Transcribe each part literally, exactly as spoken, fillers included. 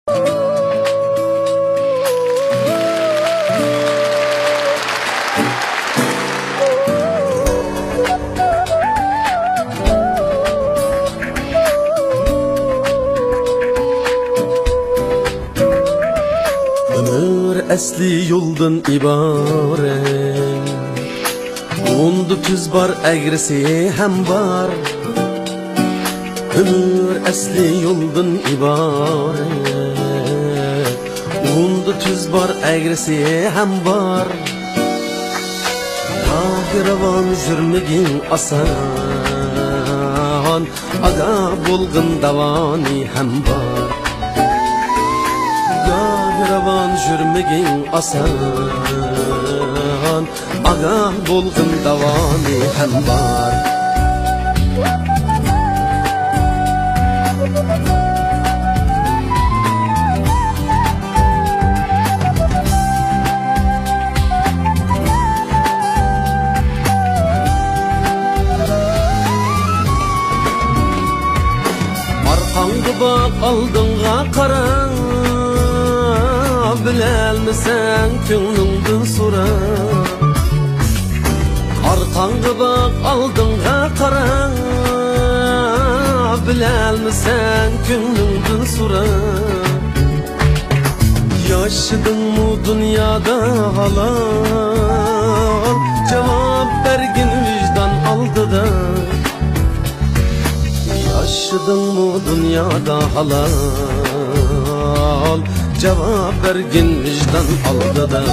ئۆمۈر ئەسلى يولدىن ئىبارەت. ئۇندا تۈز بار، ئەگرىسى ھەم بار. ئۆمۈر ئەسلى يولدىن ئىبارەت. ئۇندا تۈز بار، ئەگرىسى ھەم بار. گاھى راۋان يۈرمىگىن ئاسان، ئاگاھ بولغىن داۋانى ھەم بار. گاھى راۋان يۈرمىگىن ئاسان، ئاگاھ بولغىن داۋانى ھەم بار. ئارقاڭغا باق، ئالدىڭغا قارا، بىلەلمىسەڭ كۆڭلۈڭدىن سورا. ئارقاڭغا باق، ئالدىڭغا قارا، بىلەلمىسەڭ كۆڭلۈڭدىن سورا. ياشىدىڭمۇ دۇنيادا ھالال؟ جاۋاب بەرگىن ۋىجدان ئالدىدا. ياشىدىڭمۇ دۇنيادا ھالال؟ جاۋاب بەرگىن ۋىجدان ئالدىدا.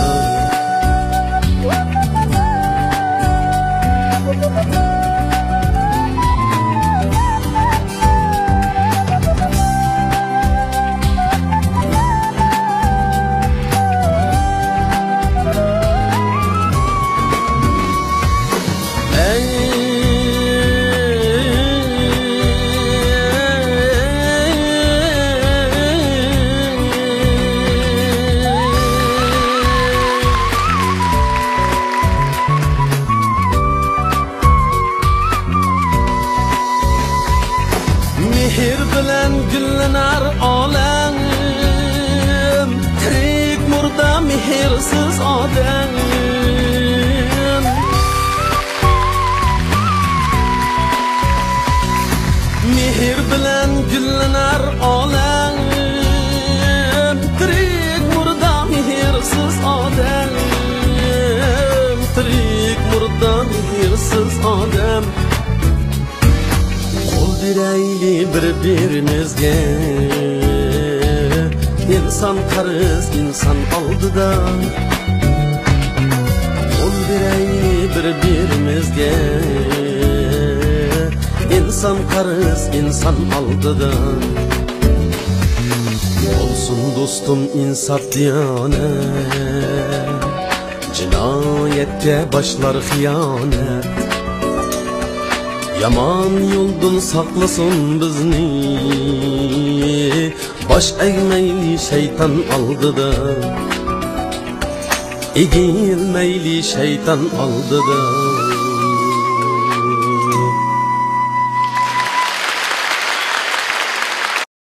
مېھىر بىلەن گۈللىنەر ئالەم، تىرىك مۇردا مېھىرسىز ئادەم. مېھىر بىلەن گۈللىنەر ئالەم، تىرىك مۇردا مېھىرسىز ئادەم، تىرىك مۇردا مېھىرسىز ئادەم. قول بېرەيلى بىر-بىرىمىزگە، ئىنسان قەرز ئىنسان ئالدىدا. قول بېرەيلى بىر-بىرىمىزگە، ئىنسان قەرز ئىنسان ئالدىدا. بولسۇن دوستۇم ئىنساپ دىيانەت، جىنايەتكە باشلار خىيانەت. يامان يولدىن ساقلىسۇن بىزنى، باش ئەگمەيلى شەيتان ئالدىدا، ئېگىلمەيلى شەيتان ئالدىدا.